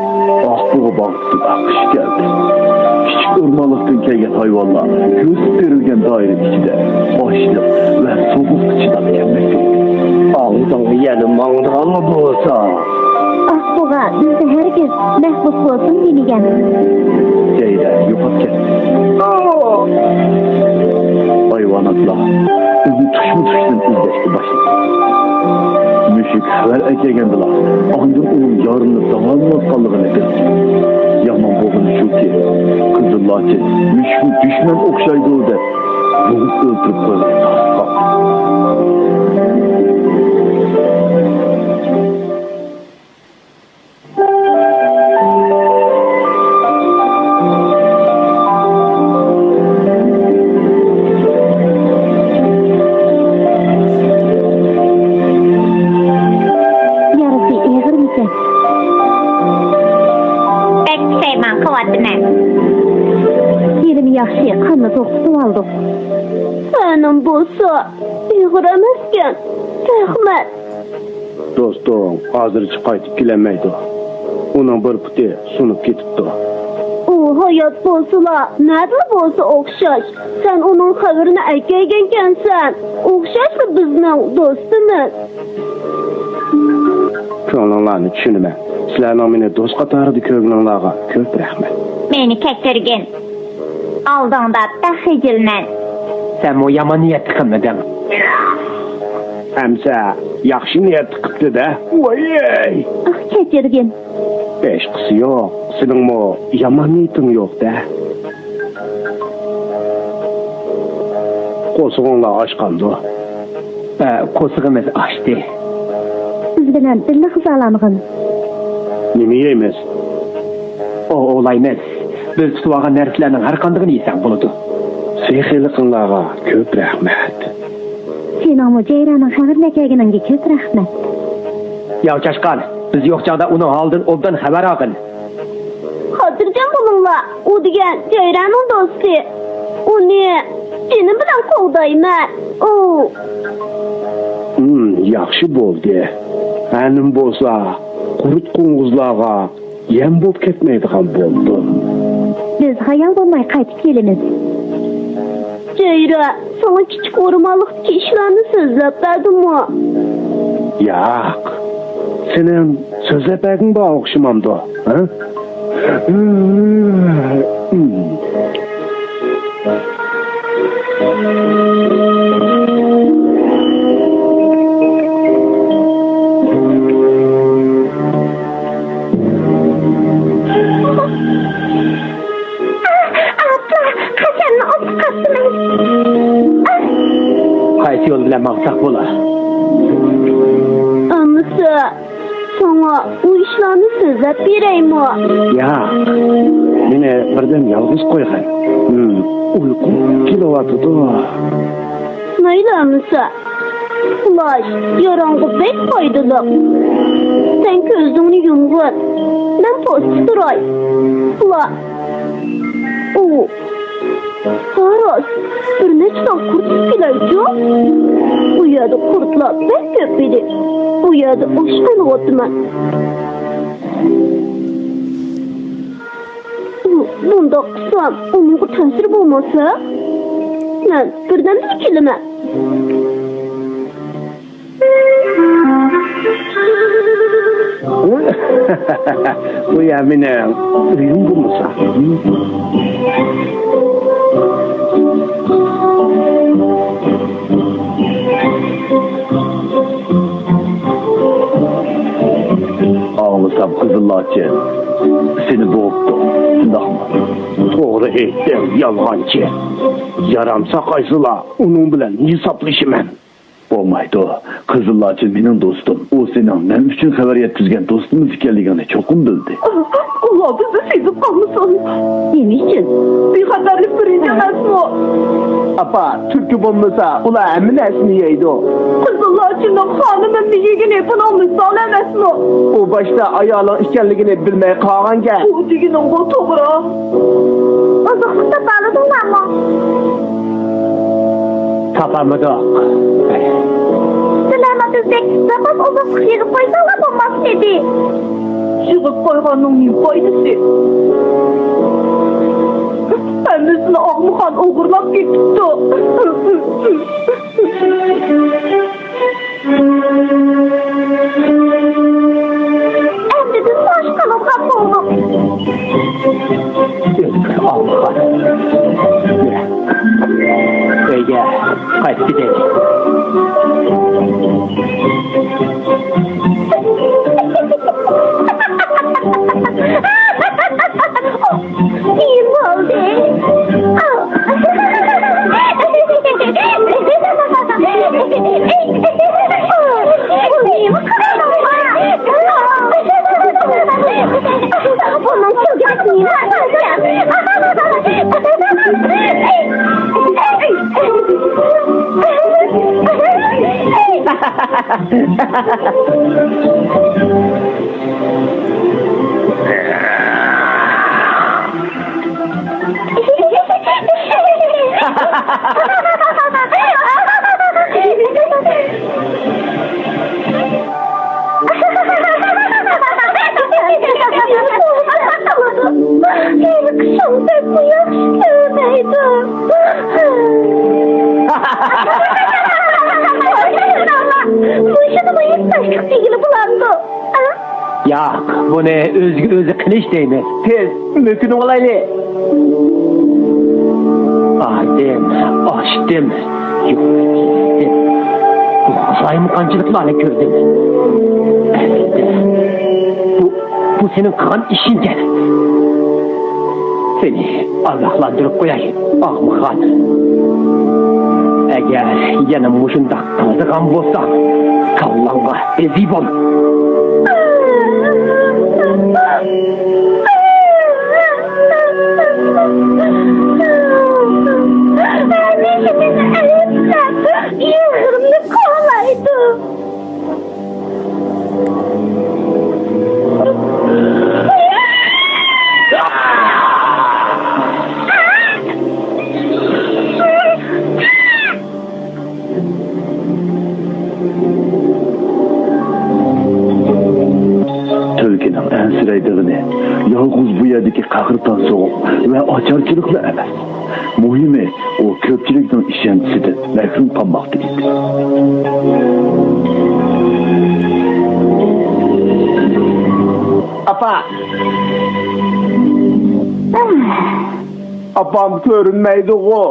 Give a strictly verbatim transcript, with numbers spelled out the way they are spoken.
ئاقبۇغا باغرىسىدا قىش كەلدى. كىچىك ئورمانلىقتىن كەلگەن ھايۋانلار كۆرسىتىپ بېرىلگەن دائىرە ئىچىدە ئاچلىق ۋە سوغۇققا چىداپ كەلمەكتە. ئاڭزىڭغا يەنە ماڭىدىغانمۇ بولسا؟ ئاقبۇغا بىزدە ھەرگىز مەھبۇس بولسۇن دېمىگەن. جەيرە يوقاپ كەتتى. ھايۋاناتلار ئۇنى تۇشمۇ-تۇشتىن ئىزدەشكە باشلىدى. مۈشۈك خەۋەر ئەكەلگەندىلا، ئاندىن ئۇنىڭ يارىلىنىپ داۋالىنىۋاتقانلىقىنى بىلدى. يامان بولغىنى شۇكى، قىزىل لاچىن مۈشۈكنى دۈشمەن ئوخشايدۇ دەپ بوغۇپ ئۆلتۈرۈپ قويغىلى تارتقان. يارىسى ئېغىرمىكەن؟ بەك پۇشايمان قىلىۋاتىمەن. ھېلىمۇ ياخشى، قاننى توختىتىۋالدۇق. تەنىم بولسا ئېغىر ئەمەسكەن. رەھمەت. دوستۇڭ ھازىرچە قايتىپ كېلەلمەيدۇ. ئۇنىڭ بىر پۇتى سۇنۇپ كېتىپتۇ. ئۇ ھايات بولسىلا، نەدىلا بولسا ئوخشاش. سەن ئۇنىڭ خەۋىرىنى ئەكەلگەنكەنسەن. ئوخشاشلا بىزنىڭ دوستىمىز. كۆڭلۈڭلارنى چۈشىنىمەن. سىلەرنىڭ مېنى دوست قاتارىدا كۆرگىنىڭلارغا كۆپ رەھمەت. مېنى كەچۈرگىن. ئالدىڭدا بەك خىجىلمەن. سەنمۇ يامان نىيەتتە قىلمىدىڭ. ئەمسە ياخشى نىيەتتە قىپتۇ-دە. ۋاي! ئاھ، كەچۈرگىن. ھېچقىسى يوق. سېنىڭمۇ يامان نىيىتىڭ يوق-دە. قورسىقىڭلار ئاچقاندۇ؟ ئە، قورسىقىمىز ئاچتى. بىز بىلەن بىللە غىزالانغىن. نېمە يەيمىز؟ ئوۋ ئوۋلايمىز. بىز تۇتۇۋالغان نەرسىلەرنىڭ ھەرقاندىقىنى يېسەڭ بولىدۇ. سېخىيلىقىڭلارغا كۆپ رەھمەت. سېنىڭمۇ جەيراننىڭ خەۋىرىنى ئەكەلگىنىڭگە كۆپ رەھمەت. ياۋ چاشقان، بىز يوق چاغدا ئۇنىڭ ھالىدىن ئوبدان خەۋەر ئالغىن. خاتىرجەم بولۇڭلار، ئۇ دېگەن جەيراننىڭ دوستى. ئۇنى جېنىم بىلەن قوغدايمەن. ئۇ. ھىم، ياخشى بولدى. ھەنىم بولسا قۇرت قوڭغۇزلارغا يەم بولۇپ كەتمەيدىغان بولدۇم. بىز ھايال بولماي قايتىپ كېلىمىز. جەيرا، ساڭا كىچىك ئورمانلىقتىكى ئىشلارنى سۆزلەپ بەردىمۇ؟ ياق. سېنىڭ سۆزلەپ بەرگۈڭ بار ئوخشىمامدۇ، ھە؟ ئاپا، قەسەمنى ئۇنتۇپ قاپتىمەن. قايسى يول بىلەن ماڭساق بولا؟ ئەمىسە، ساڭا ئۇ ئىشلارنى سۆزلەپ بېرەيمۇ؟ ياق، مېنى بىردەم يالغۇز قويغىن. ھىم، ئۇيقۇم كېلىۋاتىدۇ. مەيلى ئەمىسە. ئۇخلاش ياراڭغا بەك پايدىلىق. سەن كۆزۈڭنى يۇمغىن. مەن پوستتا تۇراي. ئۇخلا. ئۇ. ھاراس، بىر نەچچە تال قۇرت كېلەيچۇ؟ بۇ يەردە قۇرتلار بەك كۆپ ئىدى. بۇ يەردە ئاشقىلى ئولتۇرىمەن. بۇنداق قىلسام، ئۇنىڭغا تەسىر بولماسا؟ مەن بىردەمدىلا كېلىمەن. بۇ يەر مېنىڭ ئۆيۈم بولمىسا. ئاڭلىسام، قىزىللاچى سېنى بوغۇپتۇ، شۇنداقمۇ؟ توغرا ئېيتتىڭ، يالغانچى. يارام ساقايسىلا، ئۇنىڭ بىلەن ھېسابلىشىمەن. بولمايدۇ. قىزىللاچى مېنىڭ دوستۇم. ئۇ سېنىڭ مەن ئۈچۈن خەۋەر يەتكۈزگەن دوستىمىز ئىكەنلىكىڭنى چوقۇم بىلدى. ئۇلار بىزنى سېزىپ قالمىسۇن. نېمە ئۈچۈن؟ بىخەتەرلىك بىرىنچى ئەمەسمۇ؟ ئاپا، تۈلكە بولمىسا، ئۇلار ھەممە نەرسىنى يەيدۇ. قىزىللاچىنىڭ خانىمىمنى يېگىنى بۇنىڭ مىسالى ئەمەسمۇ؟ ئۇ باشتا ئايالىڭ ئىكەنلىكىنى بىلمەي قالغانكەن. ئۇ دېگىنىڭغۇ توغرا. ئوزۇقلۇق تاپالىدىڭلارمۇ؟ تاپالمىدۇق. سىلەرمۇ بىزدەك زاپاس ئوزۇقلۇق يىغىپ قويساڭلار بولماس ئىدى. يىغىپ قويغاننىڭ نېمە پايدىسى؟ ھەممىسىنى ئاغمىخان ئوغرىلاپ كېتىپتۇ. ئەمدى بىز باشقىلىققا بولدۇق. ئۆتكۈر ئالمىغان. يۈر. ئۆيگە قايتىپ كېتەيلى. نېمە بولدى؟ بۇ نېمە قىلدىڭ؟ بۇنىڭ كۆرگۈزۈپ نېمە ئاتىسى؟ مۇشۇنىمۇ ھېسداشلىق دېگىلى بولامدۇ؟ ياق، بۇنى ئۆزىگە ئۆزى قىلىش دەيمىز. تېز، مۆكۈنۈۋالايلى. باردىم، ئاچتىم، يوقىتىپ يەتتىم. بۇ قالايمىقانچىلىقلارنى كۆردۈم. ئەسلىدە، بۇ، بۇ سېنىڭ قىلغان ئىشىڭكەن. سېنى ئاگاھلاندۇرۇپ قوياي، ئاغمىخان. ئەگەر يەنە مۇشۇنداق قىلىدىغان بولساڭ، كاللاڭغا بېزى بول. ھەمىشە مېنى ئەيىبلەپ، ئېغىرىمنى قولايدۇ. تۈلكىنىڭ ئەنسىرەيدىغىنى يالغۇز بۇ يەردىكى قەھرىتان سوغۇق ۋە ئاچارچىلىقلا ئەمەس. مۇھىمى، ئۇ كۆپچىلىكنىڭ ئىشەنچىسىدىن مەھرۇم قالماقتا ئىدى. ئاپا! ئاپام كۆرۈنمەيدىغۇ؟